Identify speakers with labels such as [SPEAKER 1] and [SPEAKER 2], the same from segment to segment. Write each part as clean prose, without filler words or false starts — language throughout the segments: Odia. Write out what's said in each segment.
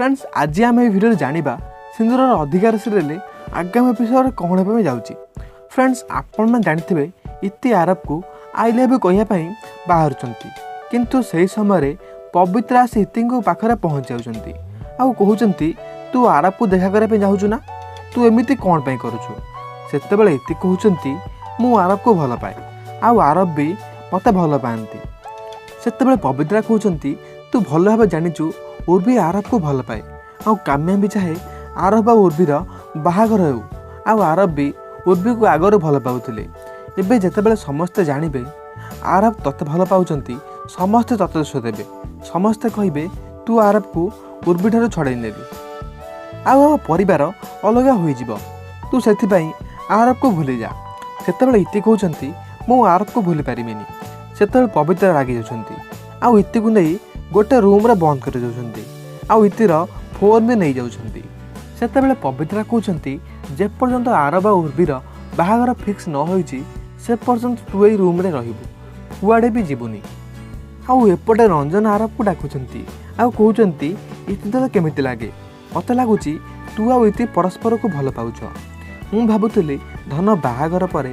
[SPEAKER 1] ଫ୍ରେଣ୍ଡସ୍, ଆଜି ଆମେ ଏହି ଭିଡ଼ିଓରେ ଜାଣିବା ସିନ୍ଦୁରର ଅଧିକାର ସିରିଏଲ୍ ଆଗାମୀ ଏପିସୋଡ଼ରେ କ'ଣ ହେବା ପାଇଁ ଯାଉଛି। ଫ୍ରେଣ୍ଡସ୍, ଆପଣମାନେ ଜାଣିଥିବେ ଇତି ଆରବକୁ I love you କହିବା ପାଇଁ ବାହାରୁଛନ୍ତି, କିନ୍ତୁ ସେହି ସମୟରେ ପବିତ୍ରା ଆସି ଇତିଙ୍କ ପାଖରେ ପହଞ୍ଚି ଯାଉଛନ୍ତି ଆଉ କହୁଛନ୍ତି, ତୁ ଆରବକୁ ଦେଖା କରିବା ପାଇଁ ଯାଉଛୁ ନା? ତୁ ଏମିତି କ'ଣ ପାଇଁ କରୁଛୁ? ସେତେବେଳେ ଇତି କହୁଛନ୍ତି, ମୁଁ ଆରବକୁ ଭଲ ପାଏ ଆଉ ଆରବ ବି ମୋତେ ଭଲ ପାଆନ୍ତି। ସେତେବେଳେ ପବିତ୍ରା କହୁଛନ୍ତି, ତୁ ଭଲ ଭାବେ ଜାଣିଛୁ ଉର୍ବି ଆରବକୁ ଭଲ ପାଏ ଆଉ କାମ୍ୟା ବି ଚାହେଁ ଆରବ ଆଉ ଉର୍ବିର ବାହାଘର ହେଉ, ଆଉ ଆରବ ବି ଉର୍ବିକୁ ଆଗରୁ ଭଲ ପାଉଥିଲେ। ଏବେ ଯେତେବେଳେ ସମସ୍ତେ ଜାଣିବେ ଆରବ ତତେ ଭଲ ପାଉଛନ୍ତି, ସମସ୍ତେ ତତେ ଦୋଷ ଦେବେ। ସମସ୍ତେ କହିବେ ତୁ ଆରବକୁ ଉର୍ବିଠାରୁ ଛଡ଼େଇ ନେଲୁ ଆଉ ଆମ ପରିବାର ଅଲଗା ହୋଇଯିବ। ତୁ ସେଥିପାଇଁ ଆରବକୁ ଭୁଲିଯା। ସେତେବେଳେ ଇତି କହୁଛନ୍ତି, ମୁଁ ଆରବକୁ ଭୁଲି ପାରିବିନି। ସେତେବେଳେ ପବିତ୍ରା ରାଗି ଯାଉଛନ୍ତି ଆଉ ଇତିକୁ ନେଇ ଗୋଟେ ରୁମ୍ରେ ବନ୍ଦ କରିଦେଉଛନ୍ତି ଆଉ ଇତିର ଫୋନ୍ ବି ନେଇଯାଉଛନ୍ତି। ସେତେବେଳେ ପବିତ୍ରା କହୁଛନ୍ତି, ଯେପର୍ଯ୍ୟନ୍ତ ଆରବ ଆଉ ଉର୍ବିର ବାହାଘର ଫିକ୍ସ ନ ହୋଇଛି ସେ ପର୍ଯ୍ୟନ୍ତ ତୁ ଏଇ ରୁମ୍ରେ ରହିବୁ, କୁଆଡ଼େ ବି ଯିବୁନି। ଆଉ ଏପଟେ ରଞ୍ଜନ ଆରବକୁ ଡାକୁଛନ୍ତି ଆଉ କହୁଛନ୍ତି, ଇତି ତୋତେ କେମିତି ଲାଗେ? ମୋତେ ଲାଗୁଛି ତୁ ଆଉ ଇତି ପରସ୍ପରକୁ ଭଲ ପାଉଛ। ମୁଁ ଭାବୁଥିଲି ଧନ ବାହାଘର ପରେ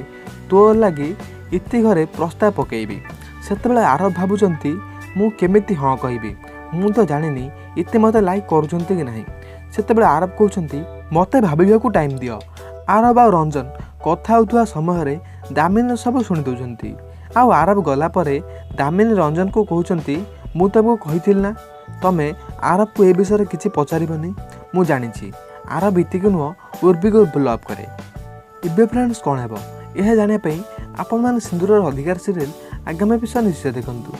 [SPEAKER 1] ତୋ ଲାଗି ଇତି ଘରେ ପ୍ରସ୍ତାବ ପକାଇବି। ସେତେବେଳେ ଆରବ ଭାବୁଛନ୍ତି, ମୁଁ କେମିତି ହଁ କହିବି? ମୁଁ ତ ଜାଣିନି ଇତି ମୋତେ ଲାଇକ୍ କରୁଛନ୍ତି କି ନାହିଁ। ସେତେବେଳେ ଆରବ କହୁଛନ୍ତି, ମୋତେ ଭାବିବାକୁ ଟାଇମ୍ ଦିଅ। ଆରବ ଆଉ ରଞ୍ଜନ କଥା ହେଉଥିବା ସମୟରେ ଦାମିନୀ ସବୁ ଶୁଣି ଦେଉଛନ୍ତି ଆଉ ଆରବ ଗଲା ପରେ ଦାମିନୀ ରଞ୍ଜନକୁ କହୁଛନ୍ତି, ମୁଁ ତମକୁ କହିଥିଲି ନା ତମେ ଆରବକୁ ଏ ବିଷୟରେ କିଛି ପଚାରିବନି? ମୁଁ ଜାଣିଛି ଆରବ ଇତିକୁ ନୁହଁ ଉର୍ବିକୁ ଲଭ୍ କରେ। ଏବେ ଫ୍ରେଣ୍ଡସ୍, କ'ଣ ହେବ ଏହା ଜାଣିବା ପାଇଁ ଆପଣମାନେ ସିନ୍ଦୁରର ଅଧିକାର ସିରିଏଲ୍ ଆଗାମୀ ଏପିସୋଡ଼ ନିଶ୍ଚୟ ଦେଖନ୍ତୁ।